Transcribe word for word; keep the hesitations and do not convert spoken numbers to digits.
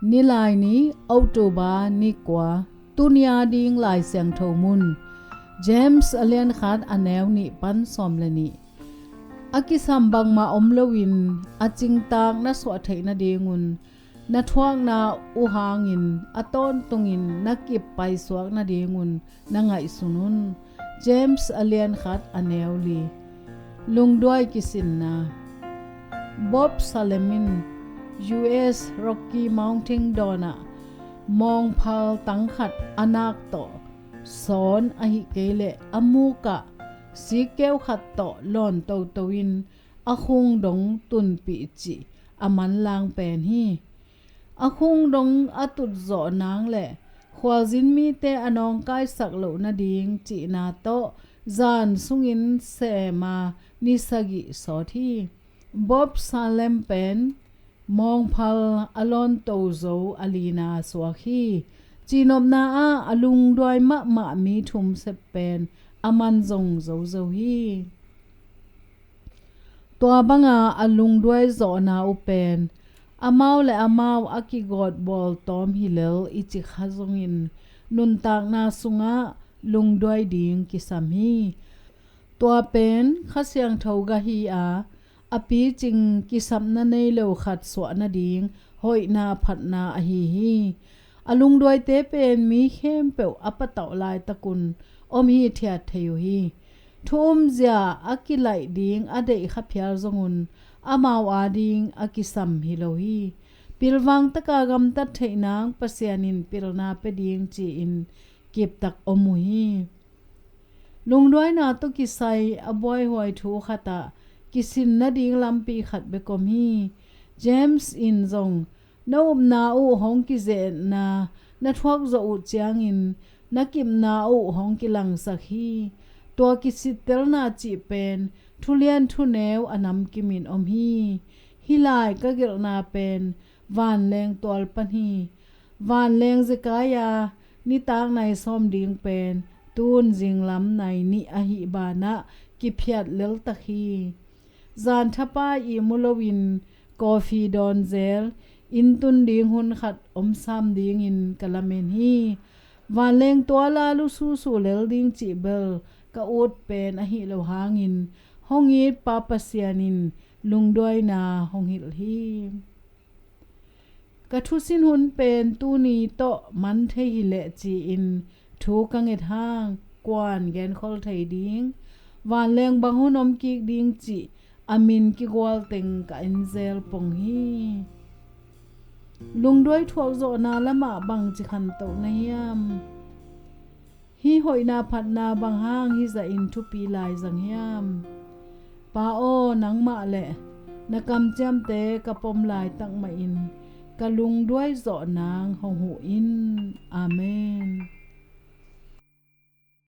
Nilaini, October ni kua. Tuni a ding Lai Siangtho mun, James a lian khat a neu nih pan sawm le nih. A kisam bangmah om loin a cingtak na suah theih nadingun, na thuakna uh hangin a tawntungin na kip paisuak nadingun na ngaihsun un. James a lian khat a neu li. Lungduai kisinna. Bob Salem in U S Rocky Mountain dawnah mawngphal tang khat a nak tawh sawn ahih kei leh a mukah sikkeu khat tawh lawn toto in a khungdong tunpih cih a manlang pen hi. A khungdong a tutzawh nang le khualzin mite a nawngkaisak loh nading cihna tawh zan sungin sem a ni sagih sawt hi. Bob Salem pen mawngphal a lawnto zo a lina suak hi. Cihnopna ah a lungduai mahmah mi thum sep pen a man zong zozo hi. Tua banga a lungduai zawhna uh pen amau le amau a kigawt bawltawm hi lel i ci kha zongin nuntakna sungah lungduai ding kisam hi. Tua pen Kha Siangtho gah hi a, a picing kisapna nei lo khat suah nading hoihna phatna ahi hi. A lungduaite pen mi khempeuh a patauh laitakun om hithiat thei uh hi. Thu umzia a kilaih ding a deih kha phial zongun amau ading a kisam hi lo hi. Pilvang taka gamtat theih nang Pasian in pilna pia ding ci-in kiptak om uh hi. Lungduaina tawh kisai a buaihuai thu khatah kisin nading lampi khat bek om hi. James in zong na upna uh hong kizetna na thuak zawh uh ciangin na kipna uh hong kilangsak hi. Tua kisittelna cih pen thulian thuneu a namkimin om hi. Hih lai ka gelhna pen vanleng tual pan hi. Vanleng zekai a nitak nai sawm ding pen tun zinglam nai nih ahih banah kiphiat leltak hi. Zan thapa ihmu loin coffee dawn zel, inn tun ding hun khat om sam dingin ka lamen hi. Vanleng tuala lususu lel ding cih bel ka ut pen ahi lo hangin hong it Pa Pasian in lungduaina hong hilh hi. Ka thusin hun pen tuni tawh man thei hileh ci-in thu ka nget hang kuan genkhol thei ding, vanleng bang hun om kik ding cih a min kigual teng ka en zel pong hi. Lungduai thuakzawhna lamah bangci khantoh na hiam? Hih hoihna phatna bang hang hih zahin thupi lai zang hiam? Pa aw, nangmah le na kamciamte ka pom laitak mahin ka lungduai zawh nang hong huh in. Amen.